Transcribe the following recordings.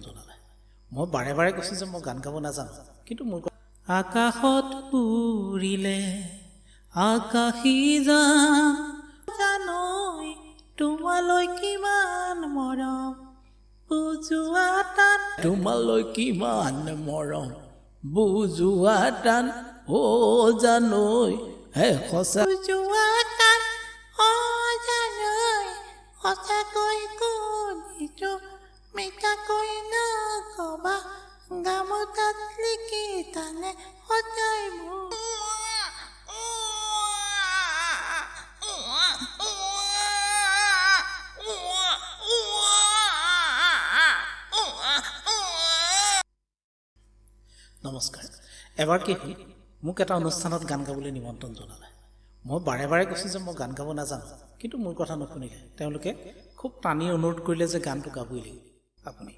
জনালে। মই বাৰে বাৰে কৈছোঁ যে মই গান গাব নাজানো, কিন্তু মোৰ আকাশত উৰিলে আকাশী জানৈ তোমালৈ কিমান মৰম বুজোৱা টান, তোমালৈ কিমান মৰম বুজোৱা টান, অ' জানৈ হে সঁচা বুজোৱা টান, অ' জানৈ সঁচাকৈ সুধিছো মিছাকৈ নকবা, গামোচাত লিখিছানে সঁচাই মোৰ। নমস্কাৰ। এবাৰ কি হ'ল, মোক এটা অনুষ্ঠানত গান গাবলৈ নিমন্ত্ৰণ জনালে। মই বাৰে বাৰে কৈছোঁ যে মই গান গাব নাজানো, কিন্তু মোৰ কথা নুশুনিলে। তেওঁলোকে খুব টানি অনুৰোধ কৰিলে যে গানটো গাবই লাগিব আপুনি।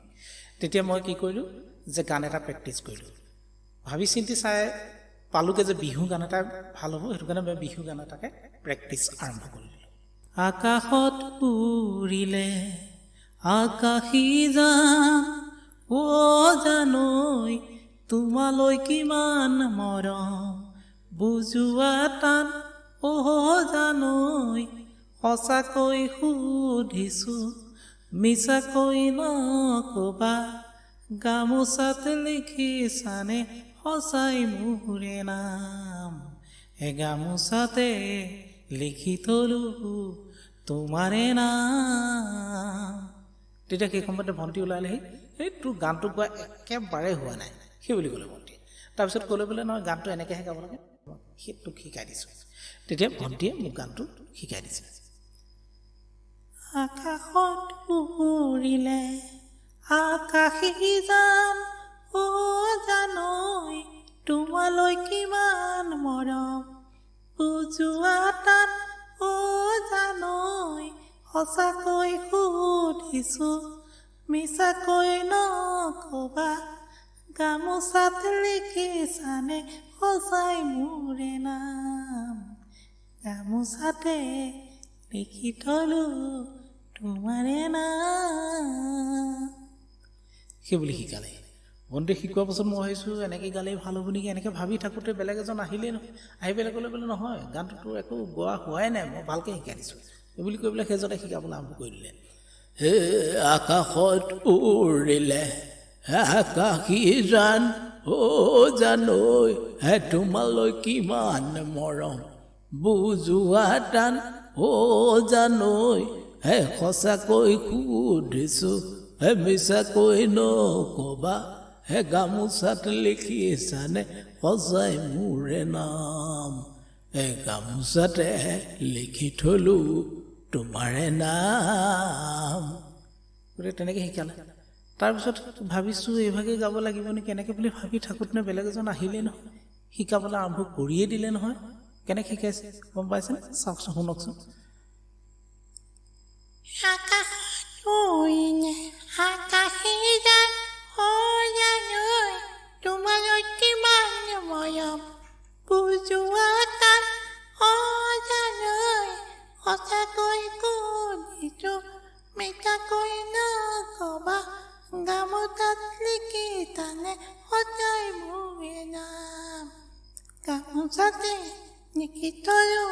তেতিয়া মই কি কৰিলোঁ যে গান এটা প্ৰেক্টিছ কৰিলোঁ। ভাবি চিন্তি চাই পালোঁগৈ যে বিহু গান এটা ভাল হ'ব, সেইটো কাৰণে মই বিহু গান এটাকে প্ৰেক্টিছ আৰম্ভ কৰি দিলোঁ। আকাশত উৰিলে আকাশী যান, অ' জানৈ তোমালৈ কিমান মৰম বুজোৱা টান, অ' জানৈ সঁচাকৈ সুধিছোঁ মিছাকৈ নকবা, গামোচাত লিখিছানে সঁচাই মোৰে নাম, এ গামোচাতে লিখি থলো তোমাৰে নাম। তেতিয়া সেই সময়তে ভণ্টি ওলাই আহিলেহি, এই তোৰ গানটো গোৱা একেবাৰে হোৱা নাই সেই বুলি ক'লে ভণ্টিয়ে। তাৰপিছত ক'লে বোলে নহয় গানটো এনেকৈহে গাব লাগে, সেই তোক শিকাই দিছোঁ। তেতিয়া ভণ্টিয়ে মোক গানটো শিকাই দিছে। আকাশত উৰিলে আকাশী যান, অ' জানৈ তোমালৈ কিমান মৰম বুজোৱা টান, অ' জানৈ সঁচাকৈ সুধিছোঁ মিছাকৈ নকবা, গামোচাত লিখিছানে সঁচাই মোৰে নাম, গামোচাতে লিখি থলো তোমাৰে নাম। সেই বুলি শিকালে। ভণ্টিয়ে শিকোৱাৰ পাছত মই ভাবিছোঁ এনেকৈ গালেই ভাল হ'ব নেকি, এনেকৈ ভাবি থাকোঁতে বেলেগ এজন আহিলেই নহয়, আহি পেলাই ক'লে বোলে নহয় গানটো তোৰ একো গোৱা হোৱাই নাই, মই ভালকৈ শিকাই দিছোঁ এই বুলি কৈ পেলাই সেইজনে শিকাবলৈ আৰম্ভ কৰি দিলে। হে আকাশত উৰিলে আকাশী যান, অ' জানৈ হে তোমালৈ কিমান মৰম বুজোৱা টান, অ' জানৈ হে সঁচাকৈ সুধিছোঁ হে মিছাকৈ নকবা, হে গামোচাত লিখিছানে সঁচাই মোৰে নাম, হে গামোচাতে লিখি থলো তোমাৰে নাম। গতিকে তেনেকৈ শিকালে। তাৰপিছত ভাবিছোঁ এইভাগেই গাব লাগিব নেকি এনেকৈ বুলি ভাবি থাকোঁতে বেলেগ এজন আহিলেই নহয়, শিকাবলৈ আৰম্ভ কৰিয়ে দিলে নহয়। কেনেকৈ শিকাইছে গম পাইছেনে? চাওকচোন, শুনকচোন। আকাশত উৰিলে আকাশী যান, অ' জানৈ তোমালৈ কিমান মৰম বুজোৱা টান, অ' জানৈ সঁচাকৈ সুধিছোঁ মিছাকৈ নকবা, গামোচাত লিখিছানে সঁচাই মোৰে নাম, গামোচাতে লিখি থলো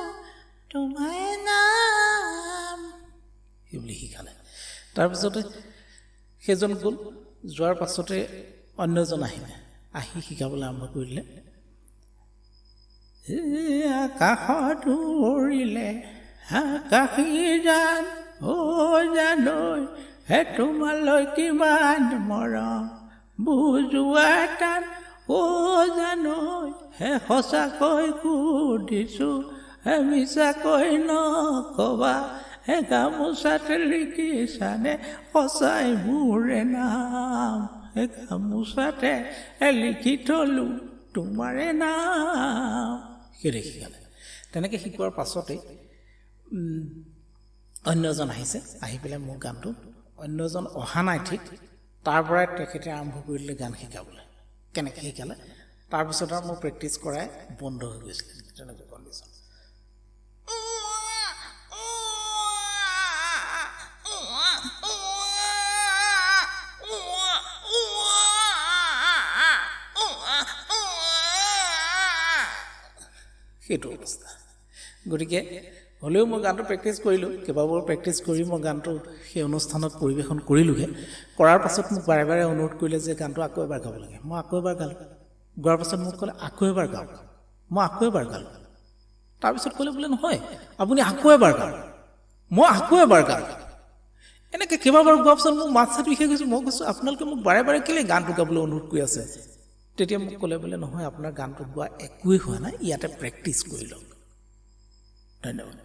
তোমাৰে নাম। সেই বুলি শিকালে। তাৰপিছতে সেইজন গ'ল, যোৱাৰ পাছতে অন্য এজন আহিলে, আহি শিকাবলৈ আৰম্ভ কৰি দিলে। আকাশত উৰিলে আকাশী যান, অ' জানৈ হে তোমালৈ কিমান মৰম বুজোৱা টান, অ' জানৈ হে সঁচাকৈ সুধিছোঁ হে মিছাকৈ নকবা, হে গামোচাত লিখিছানে সঁচাই মোৰে নাম, হে গামোচাতে লিখি থলো তোমাৰে নাম। সেইদৰে শিকালে। তেনেকৈ শিকোৱাৰ পাছতেই অন্য এজন আহিছে, আহি পেলাই মোৰ গানটো, অন্য এজন অহা নাই ঠিক, তাৰ পৰাই তেখেতে আৰম্ভ কৰি দিলে গান শিকাবলৈ। কেনেকৈ শিকালে তাৰপিছত আৰু মোৰ প্ৰেক্টিছ কৰাই বন্ধ হৈ গৈছিলে, তেনেকুৱা কণ্ডিশ্যন। সেইটো অৱস্থা। গতিকে হ'লেও মই গানটো প্ৰেক্টিছ কৰিলোঁ। কেইবাবাৰো প্ৰেক্টিছ কৰি মই গানটো সেই অনুষ্ঠানত পৰিৱেশন কৰিলোঁগৈ। কৰাৰ পাছত মোক বাৰে বাৰে অনুৰোধ কৰিলে যে গানটো আকৌ এবাৰ গাব লাগে। মই আকৌ এবাৰ গালোঁ। গোৱাৰ পাছত মোক ক'লে, আকৌ এবাৰ গাওক। মই আকৌ এবাৰ গালোঁ। তাৰপিছত ক'লে বোলে, নহয়, আপুনি আকৌ এবাৰ গাওক। মই আকৌ এবাৰ গালোঁ। এনেকৈ কেইবাবাৰো গোৱাৰ পাছত মোৰ মাত চাত বিষাই গৈছে। মই কৈছোঁ, আপোনালোকে মোক বাৰে বাৰে কেলৈ গানটো গাবলৈ অনুৰোধ কৰি আছে? তেতিয়া মোক ক'লে বোলে, নহয়, আপোনাৰ গানটো গোৱা একোৱেই হোৱা নাই, ইয়াতে প্ৰেক্টিছ কৰি লওক। ধন্যবাদ।